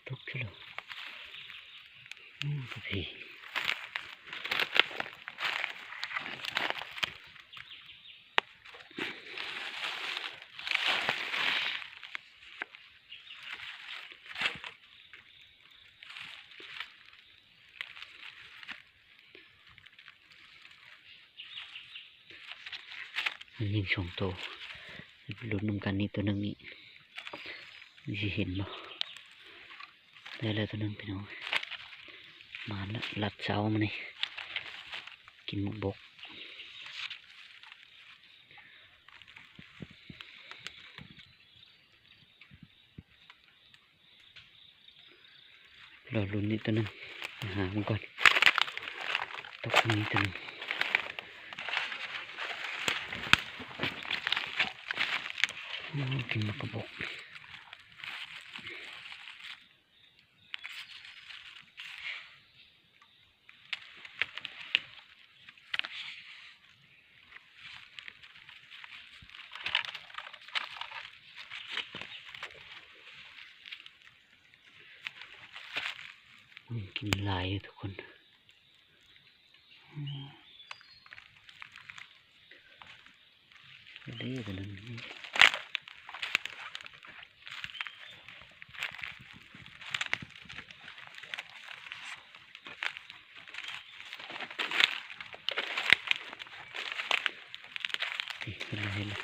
ຕົກຊະແລ້ວ ອືມ ໂອເຄ. ຍິງສອງໂຕ ລຸ້ນນຳກັນນີ້ ໂຕໜຶ່ງນີ້ ຊິເຫັນບໍ່? ໄດ້ແລ້ວໂຕໜຶ່ງພີ່ນ້ອງ ມາລະ ລັດເຊົ້າມານີ້ ກິນໝາກບົກ. ລໍລຸ້ນອີກໂຕໜຶ່ງ ຫາມັນກ່ອນ ຕົກນີ້ໂຕໜຶ່ງ ໂອ້ ກິນໝາກກະບົກ. ກິນຫຼາຍຢູ່ທຸກຄົນ. ເດ້ ໂຕນັ້ນ ເຫັນແລ້ວ ເຫັນແລ້ວ.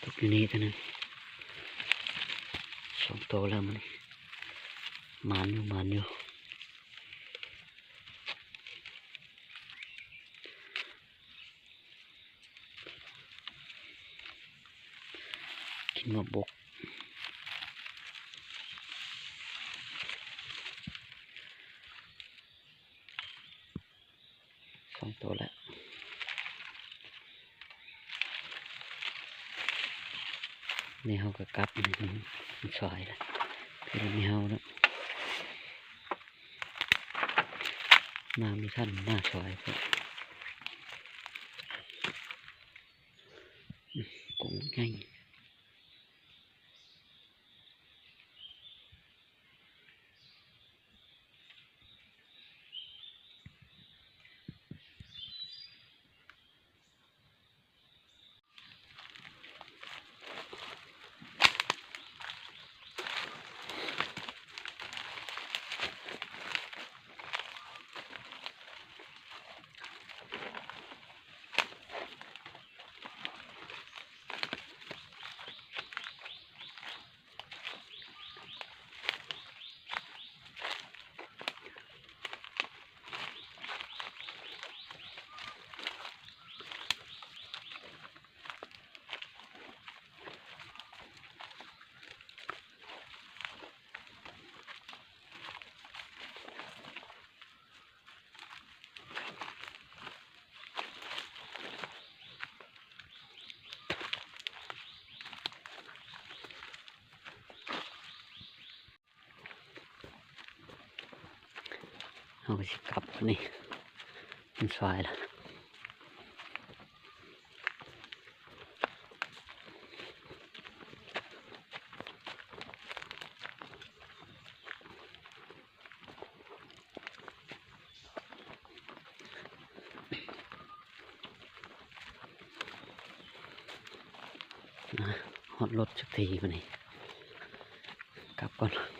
ຕົກຢູ່ນີ້ເທົ່ານັ້ນ ສອງໂຕແລ້ວມື້ນີ້ ໝານຢູ່ ໝານຢູ່ ກິນໝາກບົກ. ສອງໂຕແລ້ວ ແມ່ເຮົາກໍກັບ ມັນສວາຍລະ ແຕ່ແມ່ເຮົາເນາະ ມາບໍ່ທັນ ມາສວາຍໂພດ ກົງໃຫຍ່. ເຮົາກໍຊິກັບບາດນີ້ ມັນສວາຍລະ. ອາ ຮອດລົດຈັກທີບາດນີ້ ກັບກ່ອນ.